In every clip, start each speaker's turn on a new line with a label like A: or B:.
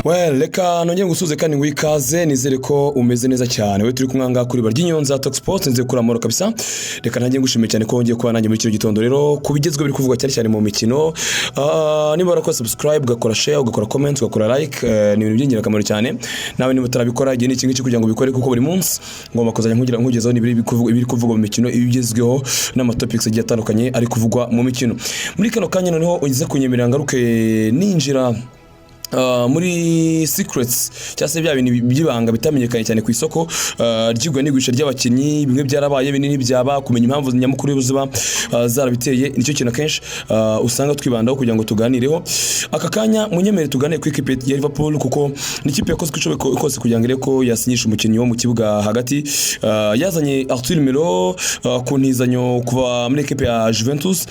A: Well, reka nongere ngusuhuze kandi nguhe ikaze. Nizere ko umeze neza cyane, we turi kumwe ngaha kuri Baryinyonza Talk Sport. Nizere ko uramoro kabisa. Reka ntangiye ngushimiye cyane ko wongeye kuba nanjye muri kino gitondo. Rero ku bigezweho biri kuvugwa cyane cyane mu mikino, niba warakora subscribe, ugakora share, ugakora comment, ugakora like, ni ibintu by'ingirakamaro cyane. Nawe niba utarabikora, igihe ni iki ngiki kugira ngo ubikore, kuko buri munsi ngomba kuzajya nkugira nkugezaho ibiri kuvugwa mu mikino, ibigezweho n'ama topics agiye atandukanye ari kuvugwa mu mikino. Muri kano kanya noneho ugize kunyemerera ngaruke ninjira muri secrets cyangwa se bya bintu by'ibanga bitamenyekanye cyane ku isoko ry'igura n'igurisha ry'abakinnyi. Bimwe byarabaye, binini byaba kumenya impamvu nyamukuru ziba zarabiteye, nicyo kintu akenshi usanga twibandaho kugira ngo tuganireho. Aka kanya munyemere tuganire ku ikipe ya Liverpool, kuko ni ikipe yakoze uko ishoboye kose kugira ngo irebe ko yasinyisha umukinnyi wo mu kibuga hagati. Yazanye Arthur Melo ku ntizanyo kuva muri ekipe ya Juventus.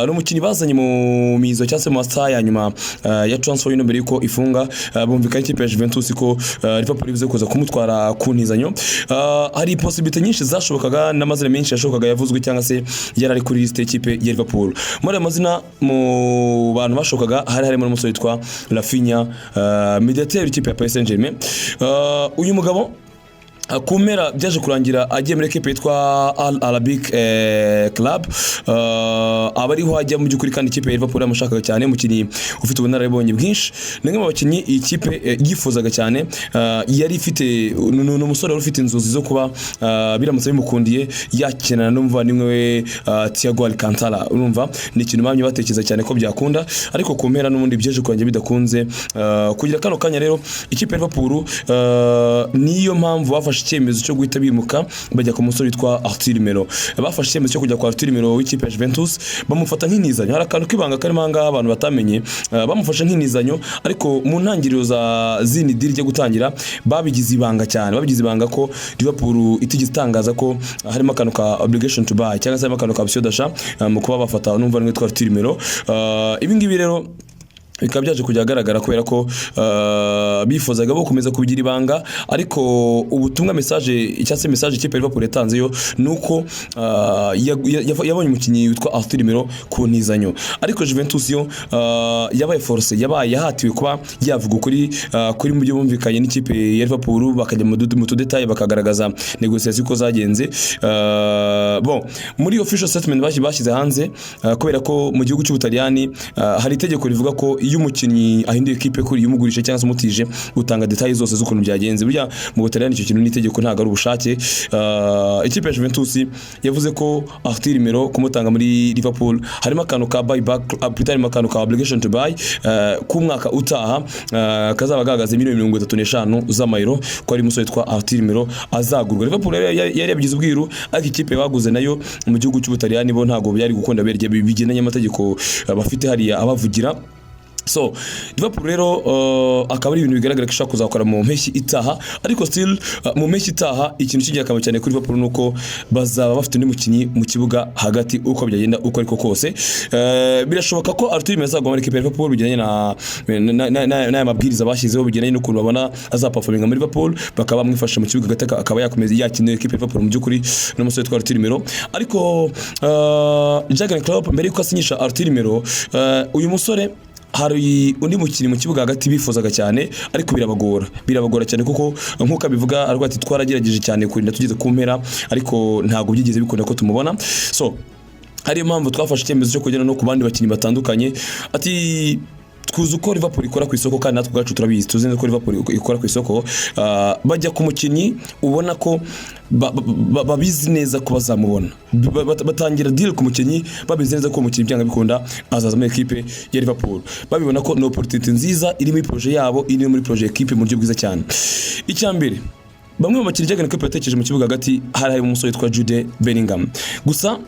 A: Ni umukinnyi bazanye mu mizo cyangwa se mu masaha ya nyuma ya transfer window mbere yuko ifunga. Bumvikana ikipe ya Juventus ko Liverpool ibuze kuza kumutwara ku ntizanyo. Hari possibility nyinshi zashobokaga n'amazina menshi yashobokaga yavuzwe cyangwa se yari ari kuri liste y'ikipe ya Liverpool. Muri ayo mazina, mu bantu bashobokaga, hari harimo n'umusore witwa Raphinha, midfielder w'ikipe ya Paris Saint-Germain. Uyu mugabo ku mpera byaje kurangira agiye muri ekipe yitwa Al Arabic Club, aba ariho ajya mu by'ukuri. Kandi ikipe ya Liverpool yamushakaga cyane, umukinnyi ufite ubunararibonye bwinshi, ni umwe mu bakinnyi iyi kipe yifuzaga cyane. Yari ifite ni umusore wari ufite inzozi zo kuba, biramutse bimukundiye, yakinana n'umuvandimwe we Thiago Alcantara. Urumva ni ikintu bamye batekereza cyane ko byakunda, ariko ku mpera n'ubundi byaje kurangira bidakunze. Kugira kano kanya rero ikipe ya Liverpool, niyo mpamvu bafashe icyemezo cyo guhita bimuka bajya ku musore witwa Arthur Melo. Bafashe icyemezo cyo kujya kwa Arthur Melo w'ikipe ya Juventus, bamufata nk'intizanyo. Hari akantu k'ibanga karimo aha ngaha abantu batamenye. Bamufashe nk'intizanyo, ariko mu ntangiriro za zini deal ijya gutangira babigize ibanga cyane, babigize ibanga ko Liverpool itigeze itangaza ko harimo akantu ka obligation to buy cyangwa se harimo akantu ka option d'achat mu kuba bafata numva witwa Arthur Melo. Ibi ngibi rero bikaba byaje kujya ahagaragara kubera ko bifuzaga bo gukomeza kubigira ibanga. Ariko ubutumwa, message cyangwa se message ikipe ya Liverpool yatanze yo ni uko yabonye umukinnyi witwa Arthur Melo ku ntizanyo, ariko Juventus yo yabaye force, yabaye yahatiwe kuba yavuga ukuri kuri mu byo bumvikanye n'ikipe ya Liverpool, bakajya mu tu détails, bakagaragaza négociation uko zagenze. Bon, muri official statement bashyize hanze, kubera ko mu gihugu cy'Ubutaliyani hari itegeko rivuga ko iyo umukinnyi ahinduye ikipe kuri iyo umugurisha cyangwa se umutije, utanga détails zose z'ukuntu byagenze. Burya mu Butaliyani icyo kintu ni itegeko, ntabwo ari ubushake. Ikipe ya Juventus yavuze ko Arthur Melo kumutanga muri Liverpool harimo akantu ka buyback, plutôt harimo akantu ka obligation to buy k'umwaka utaha, kazaba gahagaze miliyoni 35 z'amayero, ko ari umusore witwa Arthur Melo azagurwa. Liverpool yari yabigize ubwiru, ariko ikipe baguze nayo mu gihugu cy'Ubutaliyani bo ntabwo byari gukunda bigendanye n'amategeko bafite hariya abavugira. So Liverpool rero akaba ari ibintu bigaragara ko ishobora kuzakora mu mpeshyi itaha. Ariko still, mu mpeshyi itaha, ikintu cy'ingirakamaro cyane kuri Liverpool ni uko bazaba bafite undi mukinnyi mu kibuga hagati, uko byagenda uko ariko kose. Birashoboka ko Arthur Melo azaguma muri equipe ya Liverpool bijyanye n'aya mabwiriza bashyizeho, bijyanye n'ukuntu babona azaperforminga muri Liverpool, bakaba bamwifasha mu kibuga hagati, akaba yakomeza yakinira equipe ya Liverpool mu by'ukuri n'umusore witwa Arthur Melo. Ariko Jurgen Klopp, mbere yuko asinyisha Arthur Melo, uyu musore, hari undi mukinnyi mu kibuga hagati bifuzaga cyane, ariko birabagora, birabagora cyane, kuko nk'uko abivuga aravuga ati: "Twaragerageje cyane kurinda tugeze ku mpera, ariko ntabwo byigeze bikunda ko tumubona." So ariyo mpamvu twafashe icyemezo cyo kugera no ku bandi bakinnyi batandukanye. Ati: "Tuzi uko Liverpool ikora ku isoko, kandi natwe ubwacu turabizi, tuzi neza ko Liverpool ikora ku isoko. Bajya ku mukinnyi ubona ko babizi neza ko bazamubona. Batangira deal ku mukinnyi babizi neza ko umukinnyi byanga bikunda azaza muri equipe ya Liverpool, babibona ko ni opportunity nziza iri muri projet yabo, iri muri projet equipe mu buryo bwiza cyane." Icya mbere, bamwe mu bakinnyi Jurgen Klopp yatekereje mu kibuga hagati, hari harimo umusore witwa Jude Bellingham. Gusa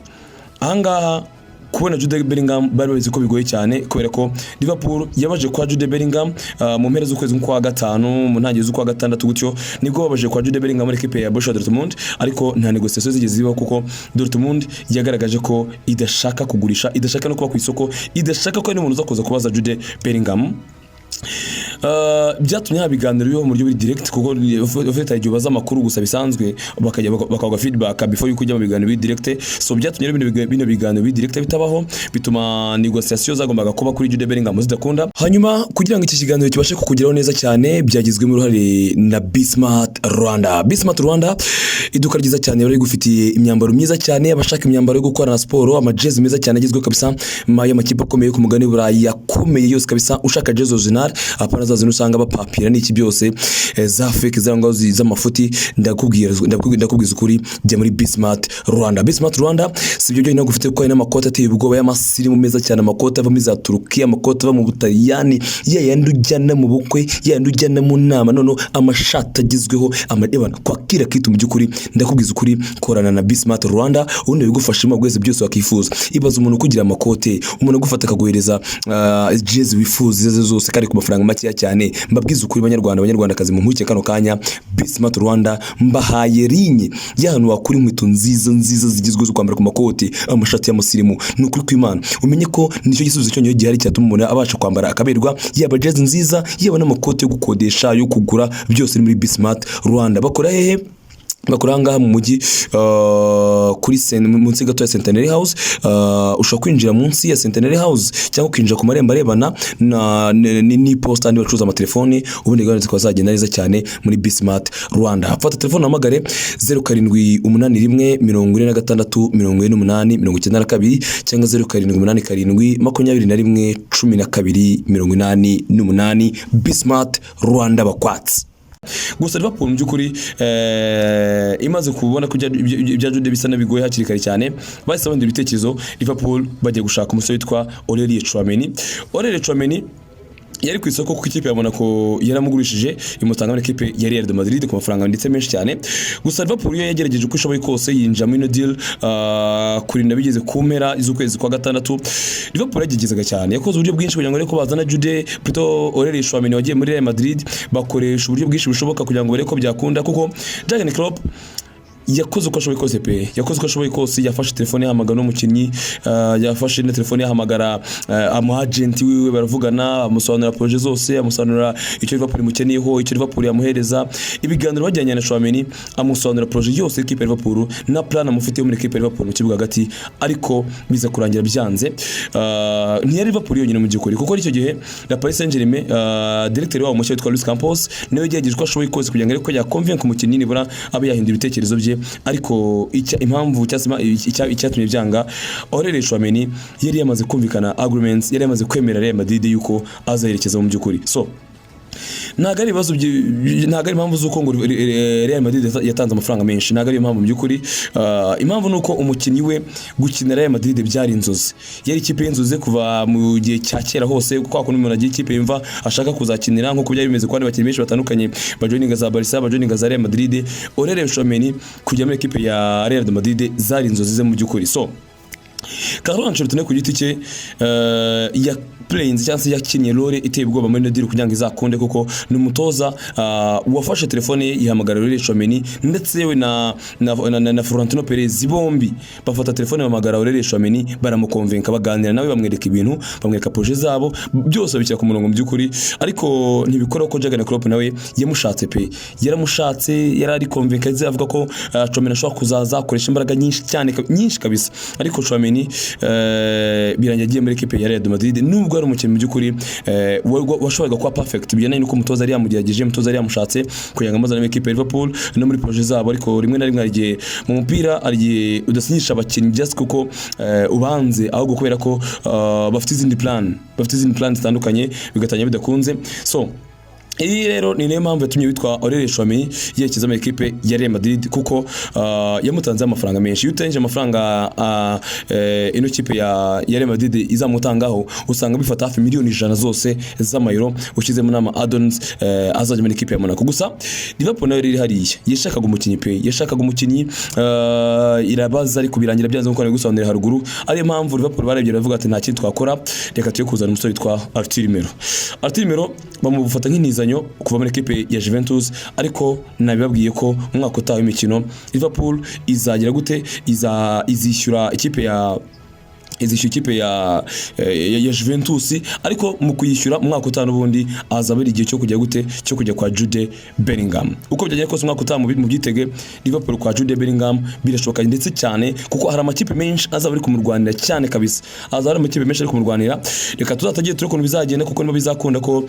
A: ahangaha kubona Jude Bellingham bari babizi ko bigoye cyane, kubera ko Liverpool yabaje kwa Jude Bellingham mu mpera z'ukwezi kwa gatanu, mu ntangiriro z'ukwa gatandatu gutyo, nibwo babaje kwa Jude Bellingham muri equipe ya Borussia Dortmund, ariko nta négociation zigeze zibaho, kuko Dortmund yagaragaje ko idashaka kugurisha, idashaka no kuba ku isoko, idashaka ko hari n'umuntu uza kuza kubaza Jude Bellingham. Byatumye haba ibiganiro bibaho mu buryo buri direct, kuko ufite igihe ubaza amakuru gusa bisanzwe, bakajya bakaguha feedback before yuko ujya mu biganiro biri direct. So byatumye rero bino biganiro biri direct bitabaho, bituma négociation zagombaga kuba kuri Jude Bellingham zidakunda. Hanyuma kugira ngo iki kiganiro kibashe kukugeraho neza cyane, byagizwemo uruhare na Bismart Rwanda. Bismart Rwanda, iduka ryiza cyane bari gufitiye imyambaro myiza cyane, abashaka imyambaro yo gukorana siporo, amajezi meza cyane agezweho kabisa y'amakipe akomeye ku mugabane w'Uburayi yakomeye yose kabisa. Ushaka jezi original, apana za zino usanga bapapira n'iki byose, za fake zangwa z'amafuti, ndakubwiza ukuri, jya muri Bismart Rwanda. Bismart Rwanda si ibyo byonyine gufite, kuko hari n'amakoti ateye ubwoba y'amasirimu meza cyane, amakoti ava muri za Turukiya, amakoti ava mu Butaliyani, ya yandi ujyana mu bukwe, ya yandi ujyana mu nama, noneho amashati agezweho amadebana kwa kila kitu. Mu by'ukuri ndakubwiza ukuri, korana na Bismart Rwanda ubundi bigufashamo guheza byose wakifuza. Ibaza umuntu ukugira amakote, umuntu agufata akaguhereza jezi wifuza izo arizo zose kandi ku mafaranga makeya cyane. Mbabwiza ukuri, banyarwanda, banyarwandakazi, mu nkurikire kano kanya, Bismart Rwanda mbahaye rinye y'ahantu wakura inkweto nziza nziza zigezweho zo kwambara ku makoti, amashati y'amusirimu. Ni ukuri kw'Imana, umenye ko nicyo gisubizo cyonyine gihari cyatuma umuntu abasha kwambara akaberwa, yaba jezi nziza, yaba n'amakoti yo gukodesha, yo kugura, byose ni muri Bismart Rwanda. Bakora hehe? Bakora aha ngaha mu mujyi, kuri munsi gato ya Centenary House. Ushobora kwinjira munsi ya Centenary House cyangwa ukinjira ku marembo arebana na n'iposita andi bacuruza amatelefoni, ubundi gahunda zikaba zagenda neza cyane muri Bismart Rwanda. Fata telefone uhamagare 0781464892 cyangwa 0787211288. Bismart Rwanda bakwatsi. Gusa Liverpool mu by'ukuri, imaze kubona ko ibya Jude bisa n'abigoye hakiri kare cyane, bahise bahindura ibitekerezo. Liverpool bagiye gushaka umusore witwa Aurelien Tchouameni. Aurelien Tchouameni yari ku isoko kuko ikipe ya Monaco yaramugurishije, imutanga muri ikipe ya Real de Madrid ku mafaranga ndetse menshi cyane. Gusa Liverpool yo yagerageje uko ishoboye kose, yinjira muri ino deal, kurinda bigeze ku mpera z'ukwezi kwa gatandatu. Liverpool yageragezaga cyane, yakoze uburyo bwinshi kugira ngo arebe ko bazana Jude, plutôt Aurelien Tchouameni wagiye muri Real Madrid. Bakoresha uburyo bwinshi bushoboka kugira ngo barebe ko byakunda, kuko Jurgen Klopp yakoze uko ashoboye kose pe, yakoze uko ashoboye kose. Yafashe telefone yahamagara n'umukinnyi, yafashe na telefone yahamagara amu agent wiwe, baravugana, amusobanurira projet zose, amusobanurira icyo Liverpool imukeneyeho, icyo Liverpool yamuhereza. Ibiganiro bajyanye na Tchouameni, amusobanurira projet yose y'ikipe ya Liverpool na plan amufitiye muri ikipe ya Liverpool mu kibuga hagati, ariko biza kurangira byanze. Ntiyari Liverpool yonyine mu by'ukuri, kuko icyo gihe na Paris Saint-Germain, directeur wabo mushya witwa Luis Campos niwe yagerageje uko ashoboye kose kugira ngo arebe ko yakonvince umukinnyi nibura abe yahindura ibitekerezo bye. Ariko impamvu cyangwa se icyatumye byanga, Aurelien Tchouameni yari yamaze kumvikana agreements, yari yamaze kwemera Real Madrid yuko azayerekeza mu by'ukuri. So ntabwo ari ibibazo ntabwo ari impamvu z'uko ngo Real Madrid yatanze amafaranga menshi, ntabwo ari impamvu mu by'ukuri. Impamvu ni uko umukinnyi we gukina Real Madrid byari inzozi, yari ikipe y'inzozi kuva mu gihe cya kera hose, kwa kuntu umuntu agira ikipe yumva ashaka kuzakinira, nk'uko byari bimeze ku bandi bakinnyi benshi batandukanye bajoininga za Barca, bajoininga za Real Madrid. Aurelien Tchouameni kujya muri ekipe ya Real de Madrid zari inzozi ze mu by'ukuri. So Carlo Ancelotti nawe ku giti cye, ya playinze cyangwa se yakinnye role iteye ubwoba muri ino deal kugira ngo izakunde, kuko ni umutoza wafashe telefone ye yihamagara Aurelien Tchouameni, ndetse yewe na Florentino Perez, bombi bafata telefone bahamagara Aurelien Tchouameni, baramukonvenka, baganira nawe, bamwereka ibintu, bamwereka projet zabo, byose babishyira ku murongo mu by'ukuri. Ariko ntibikora ko Jurgen Klopp nawe yamushatse pe, yaramushatse, yari ari konvenka, avuga ko Tchouameni ashobora kuzaza akoresha imbaraga nyinshi cyane, nyinshi kabisa. Ariko Tchouameni, birangiye agiye muri ekipe ya Real de Madrid, nubwo ari umukinnyi mu by'ukuri washoboraga kuba perfect bijyanye n'uko umutoza yari yamugerageje, umutoza yari yamushatse kugira ngo amuzane muri ekipe ya Liverpool no muri projet zabo. Ariko rimwe na rimwe hari igihe mu mupira, hari igihe udasinyisha abakinnyi just kuko ubanze, ahubwo kubera ko bafite izindi plan, bafite izindi plan zitandukanye, bigatangira bidakunze. So iyi rero ni nayo mpamvu yatumye witwa Aurelien Tchouameni yerekeza muri ekipe ya Real Madrid, kuko yamutanzeho amafaranga menshi. Iyo utengeje amafaranga ino kipe ya Real Madrid izamutangaho, usanga bifata hafi miliyoni 100 zose z'amayero, ushyizemo n'ama add-ons azajya muri ekipe ya Monaco. Gusa Liverpool nayo riri hariya yashakaga umukinnyi pe, yashakaga umukinnyi, irabaza, ariko birangira byanze nkuko nabigusobanuriye haruguru. Ariyo mpamvu Liverpool barebye baravuga ati: "Nta kindi twakora, reka tuye kuzana umusore witwa Arthur Melo." Arthur Melo bamufata nk'intizanyo kuva muri ekipe ya Juventus, ariko nabibabwiye ko mu mwaka utaha w'imikino Liverpool izagira gute? Izishyura ikipe ya Izishyura ikipe ya Juventus, ariko mu kuyishyura mu mwaka utaha n'ubundi azaba ari igihe cyo kujya gute, cyo kujya kwa Jude Bellingham. Uko byagenda kose, umwaka utaha mu byitege Liverpool kwa Jude Bellingham birashoboka ndetse cyane, kuko hari amakipe menshi azaba ari kumurwanira cyane kabisa, azaba ari amakipe menshi ari kumurwanira. Reka tuzatagiye turi ukuntu bizagenda, kuko niba bizakunda ko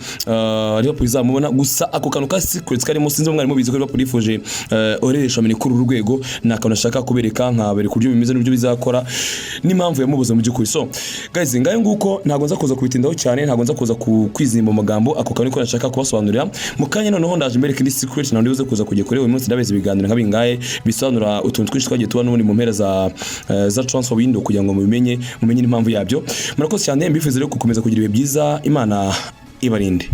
A: Liverpool izamubona. Gusa ako kantu ka secrets karimo, sinzi mwari mubizi ko Liverpool yifuje Aurelien Tchouameni kuri uru rwego. Ni akantu ashaka kubereka, nkabereka uburyo bimeze n'uburyo bizakora n'impamvu yamubuze mu by'ukuri. So guys, ngayo nguko, ntabwo nza kuza kubitindaho cyane, ntabwo nza kuza kwizimba mu magambo. Ako kantu niko nashaka kubasobanurira mu kanya. Noneho ndaje mbereka indi secret, ntabwo ndibuze kuza kujya kure uyu munsi. Ndabeza ibiganiro nka bingahe bisobanura utuntu twinshi twagiye tuba n'ubundi mu mpera za transfer window, kugira ngo mubimenye, mumenye n'impamvu yabyo. Murakoze cyane, mbifuza rero gukomeza kugira ibihe byiza. Imana ibarinde.